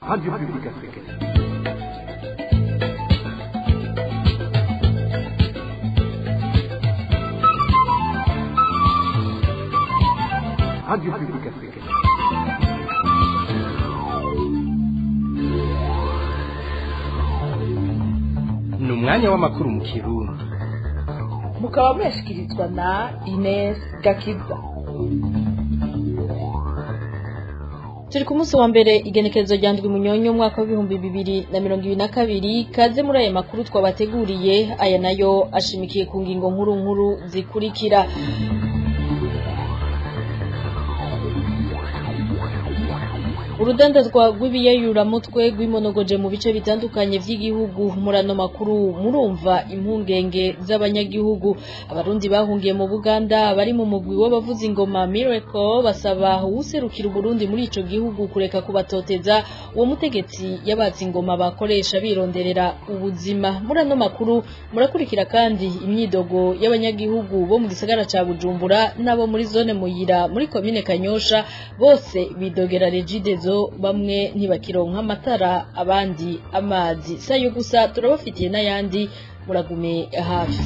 Radio Publique Africaine. Radio Publique Africaine. Ni umwanya w'amakuru mu Kirundi. Mukaba muyashyikirizwa na Ines Gakiza. Turi ku munsi wa mbere, igenekerezo rya 7 Munyonyo, umwaka wa 2022. Kaze muri aya makuru twabateguriye. Aya nayo ashimikiye ku ngingo nkuru nkuru zikurikira: Urudandazwa rw'ibiyayuramutwe rw'imonogoje mu bice bitandukanye vy'igihugu. Muri ano makuru murumva impungenge z'abanyagihugu. Abarundi bahungiye mu Buganda bari mu mugwi w'abavuza ingoma Miracle basaba uwuserukira Uburundi muri ico gihugu kureka kubatoteza. Uwo mutegetsi yabatse ingoma bakoresha bironderera ubuzima. Muri ano makuru murakurikira kandi imyidogo y'abanyagihugu bo mu gisagara ca Bujumbura n'abo muri zone Muyira muri komine Kanyosha. Bose bidogera Regideso, bamwe ntibakironka amatara, abandi amazi. Sayo gusa, turabafitiye n'ayandi, muragume hafi.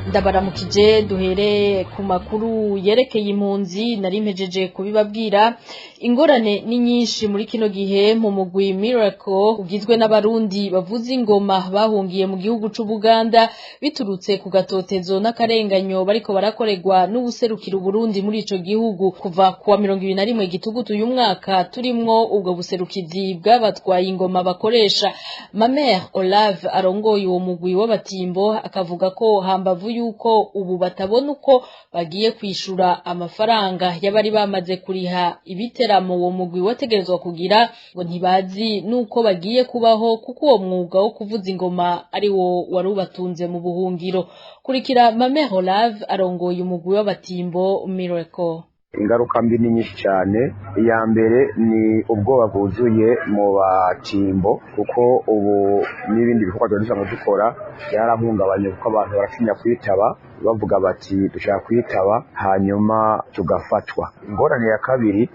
Ndabaramukije. Duhere ku makuru yerekeye impunzi. Nari mpejeje kubibabwira, ingorane ni nyinshi muri kino gihe mu mugwi Miracle ugizwe n'Abarundi bavuza ingoma bahungiye mu gihugu c'Ubuganda, biturutse ku gatotezo n'akarenganyo bariko barakorerwa n'ubuserukira Uburundi muri ico gihugu. Kuva kuwa 21 Gitugutu uyu mwaka turimwo, ubwo buserukizi bwabatwaye ingoma bakoresha. Mamer Olave arongoye uwo mugwi w'abatimbo akavuga ko hambavu yuko ubu batabona uko bagiye kwishura amafaranga y'abari bamaze kuriha ibiteramo uwo mugwi wategerezwa kugira, ngo ntibazi nuko bagiye kubaho, kuko uwo mwuga wo kuvuza ingoma ari wo wari ubatunze mu buhungiro. Kurikira Mamer Olave arongoye umugwi w'abatimbo Miracle. Ingaruka mbi ni nyinshi cyane. Iya mbere ni ubwoba bwuzuye mu batimbo, kuko ubu n'ibindi bikorwa tuba dusanzwe dukora byarahungabanye, kuko abantu baratinya kwitaba, bavuga bati dushaka kwitaba hanyuma tugafatwa. Ingorane ya kabiri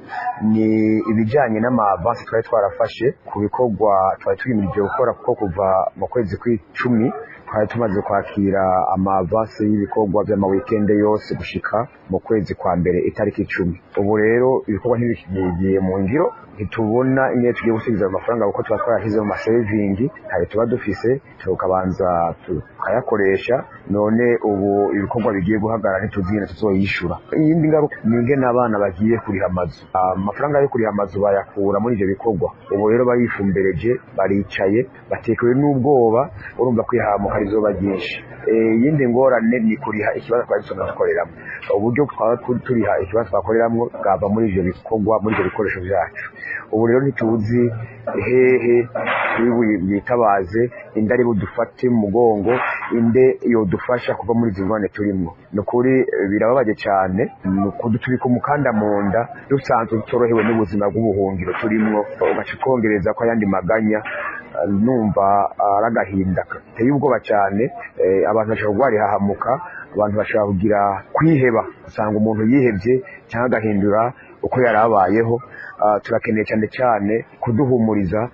ni ibijyanye n'ama avances twari twarafashe ku bikorwa twari twimirije gukora, kuko kuva mu kwezi kw'icumi twari tumaze kwakira ama avances y'ibikorwa by'ama week-end yose gushika mu kwezi kwa mbere itariki 10. Ubu rero ibikorwa ntibigiye mu ngiro, ntitubona ingene tugiye gusubiza ayo mafaranga, kuko tuba twarashyize mu ma savings, ntayo tuba dufise, tukabanza tukayakoresha. None ubu ibikorwa bigiye guhagarara, ntituzi ingene tuzoyishura. Iyindi ngaruka ni ingene abana bagiye kuriha amazu. Amafaranga yo kuriha amazu bayakura muri ivyo bikorwa. Ubu rero barifumbereje, baricaye, batekewe n'ubwoba. Urumva kwihamuka rizoba ryinshi. Iyindi ngorane ni kuriha ikibanza twari dusanzwe dukoreramwo. Uburyo twaba turiha ikibanza twakoreramwo bwava muri ivyo bikorwa, muri ivyo bikoresho vyacu. Ubu rero ntituzi hehe turi bwitabaze, inde ari budufate mu mugongo, inde yodufasha kuva muri izi ngorane turimwo. Ni ukuri birababaje cyane, ni ukudutubika umukanda mu nda. Dusanzwe tutorohewe n'ubuzima bw'ubuhungiro turimwo, ugaca twongereza ko ayandi maganya. Numva ari agahinda gateye ubwoba cyane. Abantu bashobora kurwara ihahamuka, abantu bashobora kugira kwiheba, usanga umuntu yihebye cyangwa agahindura uko yari abayeho. Turakeneye cyane cyane kuduhumuriza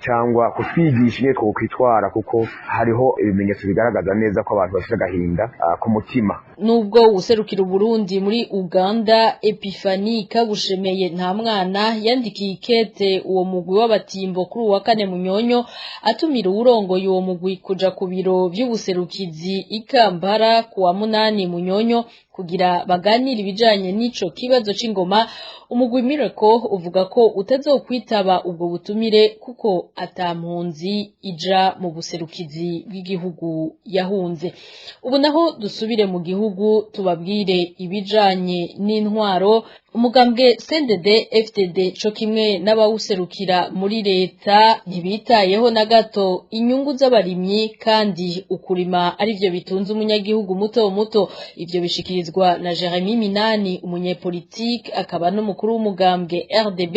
cyangwa kutwigisha ingene twokwitwara, kuko hariho ibimenyetso bigaragaza neza ko abantu bafite agahinda ku mutima. Nubwo userukira Uburundi muri Uganda, Epiphanie Kabushemeye nta mwana, yandikiye ikete uwo mugwi w'abatimbo kuri uwa kane Munyonyo, atumira uwurongoye uwo mugwi kuja ku biro vy'ubuserukizi i Kampala kuwa 8 Munyonyo kugira baganire ibijanye n'ico kibazo c'ingoma, umugwi Miracle uvuga ko utazokwitaba ubwo butumire, kuko ata mpunzi ija mu buserukizi bw'igihugu yahunze. Ubu naho dusubire mu gihugu, tubabwire ibijanye n'intwaro. Umugambwe CNDD FDD co kimwe n'abawuserukira muri leta ntibitayeho na gato inyungu z'abarimyi, kandi ukurima arivyo bitunze umunyagihugu muto muto. Ivyo bishikirizwa na Jeremy Minani, umunyepolitike akaba n'umukuru w'umugambwe RDB,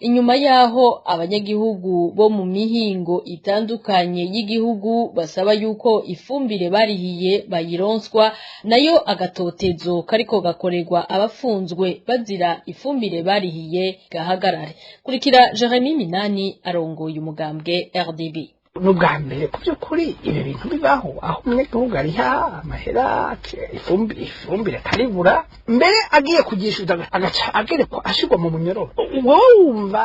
inyuma yaho abanyagihugu bo mu mihingo itandukanye y'igihugu basaba yuko ifumbire barihiye bayironswa, nayo agatotezo kariko gakorerwa abafunzwe bazira ifumbire barihiye gahagarare. Kurikira Jeremy Minani arongoye umugambwe RDB. N'ubwa mbere ku by'ukuri ibi bintu bibaho, aho umunyagihugu ariha amahera ifumbire akaribura, mbere agiye kugishuza agaca agerekwa ashirwa mu munyororo. Wowe wumva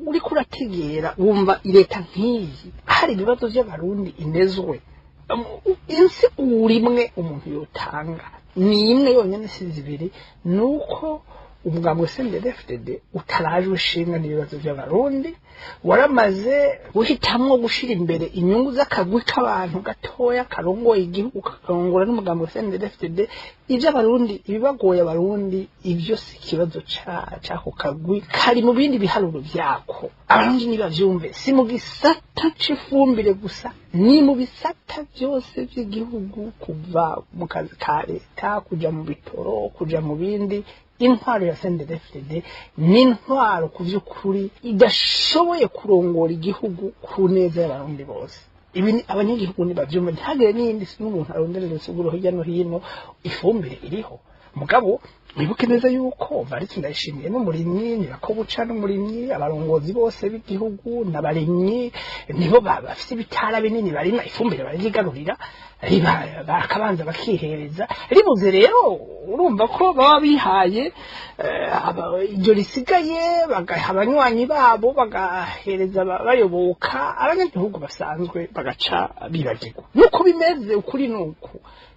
uriko urategera, wumva leta nk'iyi hari ibibazo by'abarundi inezwe insi urimwe umuntu yotanga ni imwe yonyine, si zibiri, nuko umugambwe CNDD-FDD utarajwe ishinga n'ibibazo by'abarundi, waramaze guhitamwo gushira imbere inyungu z'akagwi k'abantu gatoya karongoye igihugu, kakarongora n'umugambwe CNDD-FDD. Ivy'abarundi, ibibagoye abarundi, ivyo si ikibazo c'ako kagwi, kari mu bindi biharuro vyako. Abarundi nibavyumve, si mu gisata c'ifumbire gusa, ni mu bisata byose by'igihugu, kuva mu kazi ka leta kuja mu bitoro kuja mu bindi. Intwaro ya CNDD-FDD ni intwaro ku vy'ukuri idashoboye kurongora igihugu ku neza y'abarundi bose. Ibi abanyagihugu nibavyumve, ntihagire n'iyindi n'umuntu aronderera insiguro hirya no hino. Ifumbire iriho, mugabo wibuke neza yuko Varitse Ndayishimiye n'umurimyi, Nyirakobuca n'umurimyi, abarongozi bose b'igihugu n'abarimyi, nibo bafise ibitara binini barima, ifumbire baryigarurira, bakabanza bakihereza. Ribuze rero urumva ko baba bihaye iryo risigaye, bagaha abanywanyi babo, bagahereza bayoboka, abanyagihugu basanzwe bagaca bibagirwa. Nuko bimeze, ukuri nuko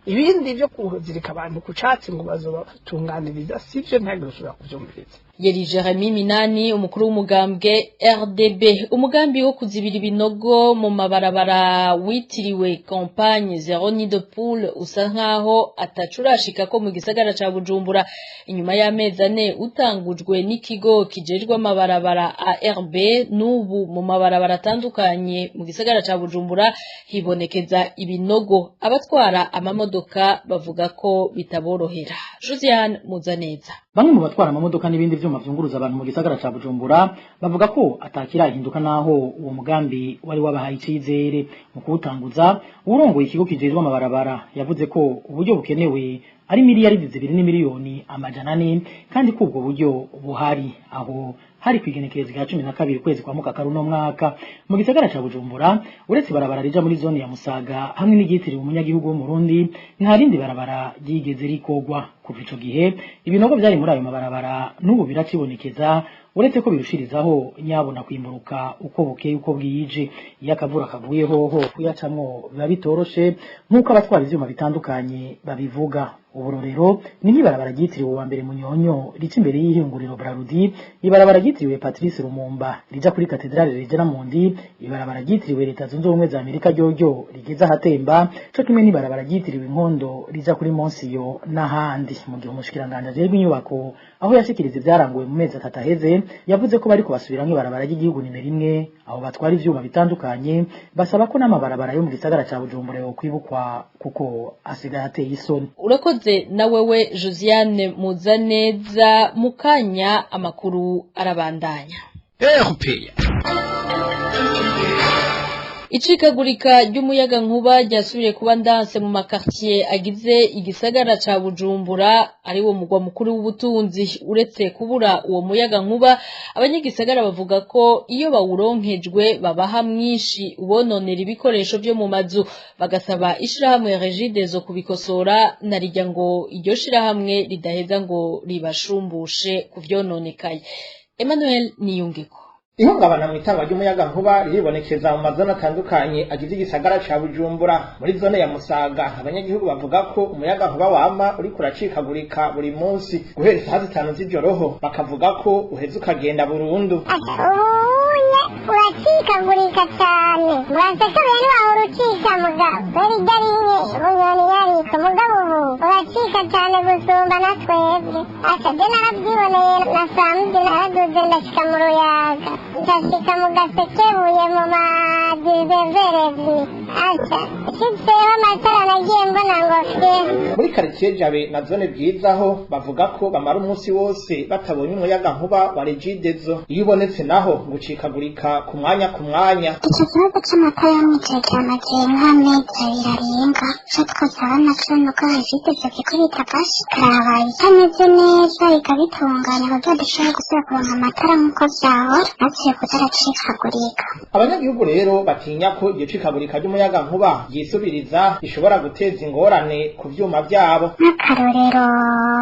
ibindi byo kuzirika abantu ku catsi ngo bazobatunganiriza sivyo, ntihagire usubira kuvyumviriza. Yari Jeremy Minani, umukuru w'umugambwe RDB. Umugambi wo kuzibira ibinogo mu mabarabara witiriwe campagne Zero Nid de Poule usa nkaho atacurashika ko mu gisagara ca Bujumbura, inyuma y'amezi ane utangujwe n'ikigo kijejwe amabarabara ARB. N'ubu mu mabarabara atandukanye mu gisagara ca Bujumbura hibonekeza ibinogo, abatwara amamodoka bavuga ko bitaborohera. Josiane Muzaneza. Bamwe mu batwara amamodoka n'ibindi vyuma vyunguruza abantu mu gisagara ca Bujumbura bavuga ko atakirahinduka naho uwo mugambi wari wabahaye icizere. Mu kuwutanguza, uwurongoye ikigo kijejwe amabarabara yavuze ko uburyo bukenewe ari 2 miliyoni 400, kandi ko ubwo buryo buhari. Aho hari kwigenekereza rya 12 kwezi kwa mukakaru no mwaka. Mu gisagara ca Bujumbura, uretse barabara rija muri zone ya Musaga hamwe n'iryitiriwe umunyagihugu w'Umurundi, nta rindi barabara ryigeze rikogwa. Kuva ico gihe ibinogo vyari muri ayo mabarabara n'ubu biracibonekeza, uretse ko birushirizaho nyabona kwimburuka uko bukeye uko bwije. Iyo akavura kaguye hoho kuyacamwo biba bitoroshe, nk'uko abatwara ivyuma bitandukanye babivuga. Uburorero ni nk'ibarabara ryitiriwe uwa mbere Munyonyo rica imbere y'ihinguriro Brarudi, ibarabara ryitiriwe Patrice Lumumba rija kuri Katedrale Regina Mundi, ibarabara ryitiriwe Leta Zunze Ubumwe za Amerika ryoryo rigeze ahatemba, co kimwe n'ibarabara ryitiriwe Inkondo rija kuri Monsiyo n'ahandi. Mu gihe umushikiranganji ajejwe inyubako aho yashikiriza ivyaranguwe mu mezi atatu aheze, yavuze ko bariko basubiramwo ibarabara ry'igihugu nimero 1, aho batwara ivyuma bitandukanye basaba ko n'amabarabara yo mu gisagara ca Bujumbura yokwibukwa kuko asigaye ateye isoni. Urakoze na wewe Josiane Muzaneza. Mukanya amakuru arabandanya. Icikagurika ry'umuyaga nkuba ryasubiye kuba ndanse mu makartier agize igisagara ca Bujumbura, ari wo mugwa mukuru w'ubutunzi. Uretse kubura uwo muyaga nkuba, abanyagisagara bavuga ko iyo bawuronkejwe babaha mwinshi ubononera ibikoresho vyo mu mazu, bagasaba ishirahamwe Regideso kubikosora, narirya ngo iryo shirahamwe ridaheza ngo ribashumbushe kuvyononekaye. Emmanuel Niyungeko. Ihungabana mw'itangwa ry'umuyagankuba riribonekeza mu mazone atandukanye agize igisagara ca Bujumbura. Muri zone ya Musaga, abanyagihugu bavuga ko umuyagankuba wama uriko uracikagurika buri munsi guhera isaha 5 z'ijoroho, bakavuga ko uheza ukagenda burundu. Uracikagurika cyane. Bwasekebuye ntiwahora ucika mugabo. Kubera iryo rinye Bunyoni yariko mugabo ubu uracika cyane gusumba na twebwe. Asa je narabyiboneye na samedi naraduze ndashika mu Ruyaga. Ndashika mu Gasekebuye mu madizeverevi. Asa nshitseho amatara nagiye mbona ngo fye. Muri quartier Jabe na zone Bwizaho bavuga ko bamara umunsi wose batabonye umuyaga nkuba wa Regideso. Iyo ubonetse naho gucikagurika ku mwanya ku mwanya. Ico kibazo c'amatara yo mw'ijoro kiramaze nk'amezi 2 arenga. Ico twosaba naco nuko Regideso ikikubita agashi ikaraba ibitameze neza ikabitunganya kugira dushobore gusubira kuronka amatara nk'uko vyahora, ntasubiye kuza aracikagurika. Abanyagihugu rero batinya ko iryo cikagurika ry'umuyaga nkuba ryisubiriza rishobora guteza ingorane ku vyuma vyabo. Nk'akarorero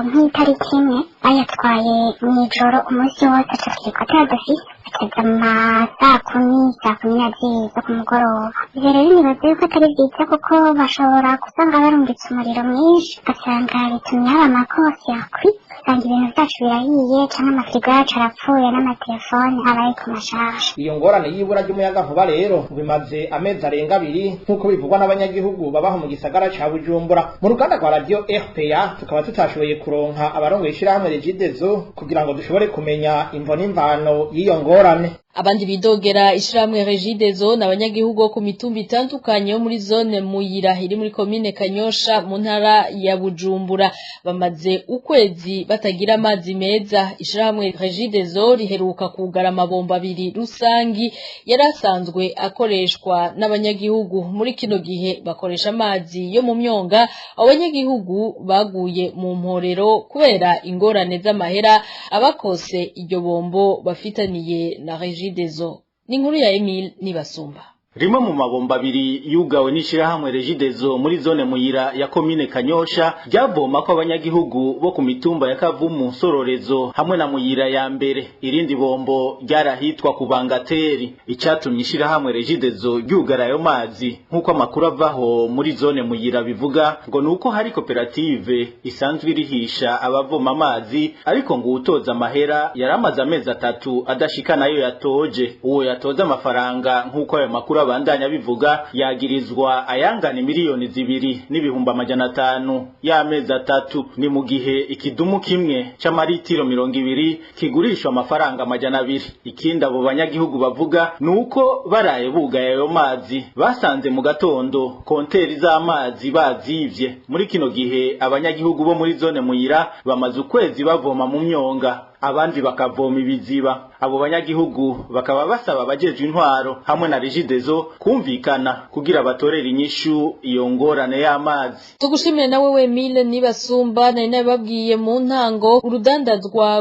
nk'itariki imwe bayatwaye mw'ijoro umunsi wose tukirirwa atadufise, bakaza mu ma 10:00 12:00 zo ku mugoroba. Ivyo rero nibaza yuko atari vyiza kuko bashobora gusanga barungitse umuriro mwinshi, ugasanga bitumye haba amakosiyakwi, usanga ibintu vyacu birahiye canke amafirigo yacu arapfuye n'amatelefone abaye ku mashasha. Iyo ngorane y'ibura ry'umuyaga nkuba rero bimaze amezi arenga 2 nk'uko bivugwa n'abanyagihugu babaho mu gisagara ca Bujumbura. Mu ruganda rwa radio RPA tukaba tutashoboye kuronka abarongoye ishirahamwe Regideso kugira ngo dushobore kumenya imvo n'imvano y'iyo ngorane. Abandi bidogera ishirahamwe Regideso n'abanyagihugu bo ku mitumba itandukanye yo muri zone Muyira iri muri komine Kanyosha mu ntara ya Bujumbura bamaze ukwezi batagira amazi meza. Ishirahamwe Regideso riheruka kugara amabombo 2 rusangi yarasanzwe akoreshwa n'abanyagihugu. Muri kino gihe bakoresha amazi yo mu myonga. Abanyagihugu baguye mu mporero kubera ingorane z'amahera abakose iryo bombo bafitaniye na Regideso. Ni inkuru ya Emile Nibasumba. Rimwe mu mabomba 2 yugawe n'ishirahamwe Regideso muri zone Muyira ya komine Kanyosha ryavoma ko abanyagihugu bo ku mitumba ya Kavumu, Sororezo hamwe na Muyira ya mbere. Irindi bombo ryarahitwa ku Bangateri. Icatumye ishirahamwe Regideso ryugara ayo mazi nk'uko amakuru avaho muri zone Muyira bivuga ngo nuko hari koperative isanzwe irihisha abavoma amazi, ariko ngo utoza amahera yaramaze amezi 3 adashika nayo yatoje. Uwo yatoza amafaranga nk'uko ayo makuru abandanya bivuga yagirizwa ayangana miliyoni 2 n'ibihumbi 500 y'amezi 3. Ni mu gihe ikidumu kimwe c'amaritiro 20 kigurishwa amafaranga 200. Ikindi abo banyagihugu bavuga nuko baraye bugaye ayo mazi basanze mu gatondo konteri z'amazi bazivye. Muri kino gihe abanyagihugu bo muri zone Muyira bamaze ukwezi bavoma mu myonga, abandi bakavoma ibiziba. Abo banyagihugu bakaba basaba abajejwe intwaro hamwe na Regideso kumvikana kugira batorere inyishu iyo ngorane y'amazi. Tugushimire nawe Emile Nibasumba. Nari nababwiye mu ntango urudandazwa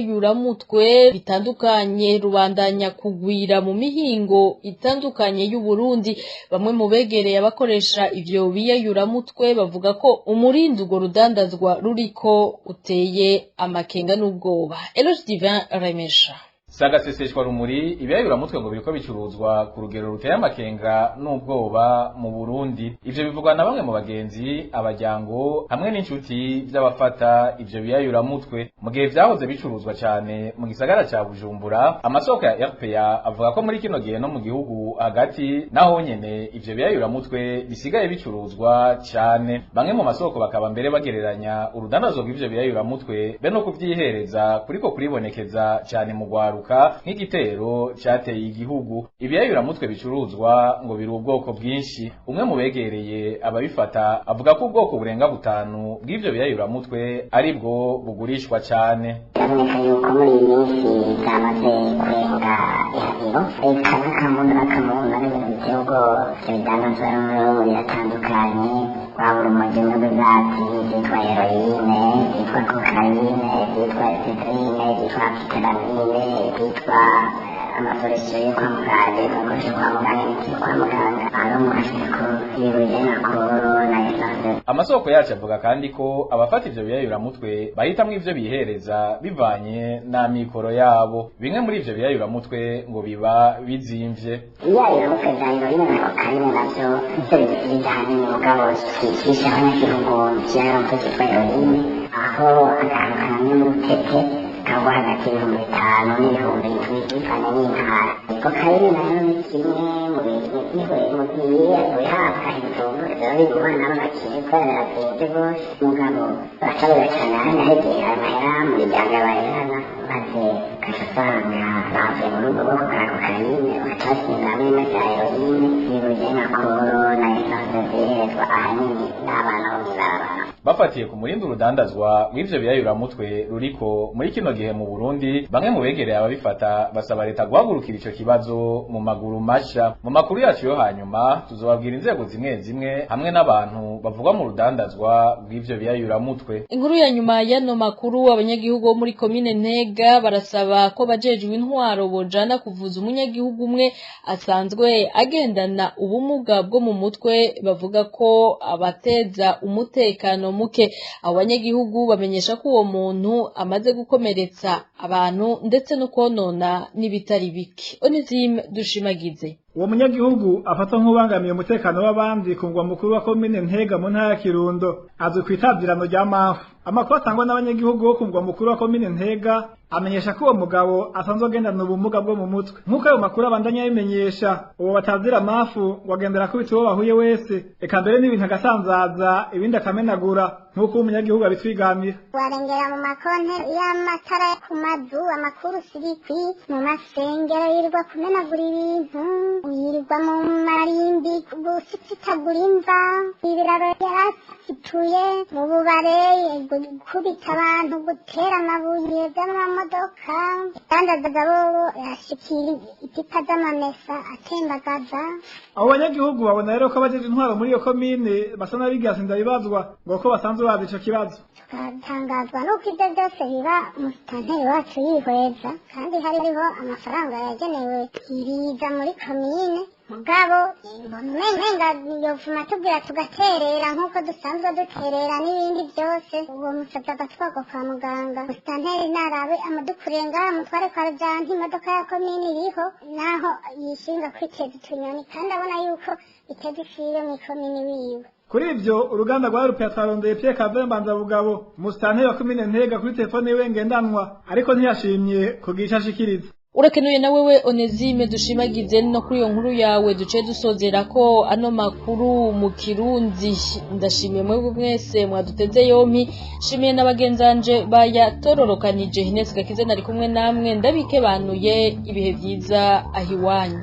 rw'ibiyayuramutwe bitandukanye rubandanya kugwira mu mihingo itandukanye y'u Burundi. Bamwe mu begereye abakoresha ivyo biyayuramutwe bavuga ko umurindi urwo rudandazwa ruriko uteye amakenga n'ubwoba. Eloge Divin Remesha. Sagaseseshwa rumuri ibiyayuramutwe ngo biriko bicuruzwa ku rugero ruteye amakenga n'ubwoba mu Burundi. Ivyo bivugwa na bamwe mu bagenzi, abajyango hamwe n'inshuti by'abafata ivyo biyayuramutwe. Mu gihe vyahoze bicuruzwa cyane mu gisagara ca Bujumbura, amasoko ya RPA avuga ko muri kino gihe no mu gihugu hagati naho nyene ivyo biyayuramutwe bisigaye bicuruzwa cyane. Bamwe mu masoko bakaba mbere bagereranya urudandazwa rw'ivyo biyayuramutwe be no kuvyihereza kuriko kuribonekeza cyane mu gwaruka nk'igitero cyateye igihugu. Ibiyayuramutwe bicuruzwa ngo biri ubwoko bwinshi. Umwe mu begereye ababifata avuga ko ubwoko burenga 5 bw'ivyo biyayuramutwe aribwo bugurishwa cyane. Biraboneka yuko muri iyi minsi byamaze kurenga ihahiro, reka n'akamuntu n'akamuntu ari ibintu biteye ubwoba. Ivyo bidandazwa rero biratandukanye, waba urumogi n'ubuzatsi, ivyitwa heroine, ivyitwa kokayine, ivyitwa efedrine, ivyitwa amfetamine, ivyitwa amasoresiyo yo kwa muganga, ibikoresho kwa muganga, imiti yo kwa muganga, ari umwashiko ibintu na koro na esanse. Amasoko yacu avuga kandi ko abafata ivyo biyayuramutwe bahitamwo ivyo bihereza bivanye n'amikoro yabo. Bimwe muri ivyo biyayuramutwe ngo biba bizimvye. Ibiyayuramutwe vya heroine na kokayine navyo nivyo bidusirije ahanini, mugabo twigisha abanyagihugu ikiyayuramutwe citwa heroine, aho akantu kamwe mu rutete kagwa hagati y'5,000 n'ibihumbi 7 bivanye n'intara. Kokayine nayo ni kimwe mu bintu mugiye wihabwa intungu biba biri mu bana b'abakire kubera birazinze rwose, mugabo baracarira cane ahandi hegera amahera mu miryango yabayerana, maze ugaca usanga bavuye muri ubwo bwoko bwa kokayine bagaca basimba bimwe vya heroine bibuye nka koro na esanse ziherezwa ahanini n'abana bo mw'ibarabara. Bafatiye ku murindi urudandazwa rw'ivyo biyayuramutwe ruriko muri kino gihe mu Burundi, bamwe mu begereye ababifata basaba leta guhagurukira ico kibazo mu maguru masha. Mu makuru yacu yo hanyuma tuzobabwira inzego zimwe zimwe hamwe n'abantu bavugwa mu rudandazwa rw'ivyo biyayuramutwe. Inkuru ya nyuma y'ano makuru, abanyagihugu bo muri komine Ntega barasaba ko bajejwe intwaro bojana kuvuza umunyagihugu umwe asanzwe agendana ubumuga bwo mu mutwe, bavuga ko abateza umutekano muke. Abo banyagihugu bamenyesha ko uwo muntu amaze gukomeretsa abantu ndetse no konona n'ibitari bike. Onizime Dushimagize. Uwo munyagihugu afatwa nk'ubangamiye umutekano w'abandi ku mugwa mukuru wa komine Ntega mu ntara ya Kirundo azwi ku itabyirano rya Mafu. Amakuru atangwa n'abanyagihugu bo ku mugwa mukuru wa komine Ntega amenyesha ko uwo mugabo asanzwe agendana ubumuga bwo mu mutwe. Nk'uko ayo makuru abandanya abimenyesha, uwo batazira Mafu ngo agendera akubita uwo bahuye wese, eka mbere n'ibintu agasanzaza ibindi akamenagura, nk'uko uwo munyagihugu abitwiganira. Warengera mu makonte y'amatara ku mazu, amakuru sirikwi mu masengero, yirirwa kumenagura ibintu, yirirwa mu marimbi gusitagura imva, ibiraro yarasituye, mu bubare gukubita abantu, gutera amabuye y'amamodoka, idandaza bobo yashikira ipipa z'amamesa atembagaza. Abo banyagihugu babona rero ko abajeje intwaro muri iyo komine basa n'abigasinda bibazwa ngo ko basanzwe bazi ico kibazo. Tugatangazwa n'uko ibyo byose biba umusitanteri wacu yihweza, kandi hariho amafaranga yagenewe ibiza muri komine, mugabo mbona umenga yovuma tubwira tugaterera nk'uko dusanzwe duterera n'ibindi byose. Uwo musazi agatwarwa kwa muganga, umusitanteri narabe amudukuriye ngaha amutware kwa Rujanti, imodoka ya komine iriho, naho yishinga kwiteza utunyoni kandi abona yuko biteza isibe mw'ikomine wiwe. Kuri ivyo uruganda rwa Rupia twarondeye Pierre Claver Mbanzabugabo, umusitanteri wa komine Ntega, kuri telefone yiwe ngendanwa, ariko ntiyashimye kugira ico ashikiriza. Urakenuye na wewe Onezime Dushimagize. No kuri iyo nkuru yawe duce dusozera ko ano makuru mu Kirundi. Ndashimiye mwebwe mwese mwaduteze yompi, shimiye n'abagenzanje bayatororokanije. Ines Gakize nari kumwe namwe, ndabike banuye ibihe vyiza ahiwanyu.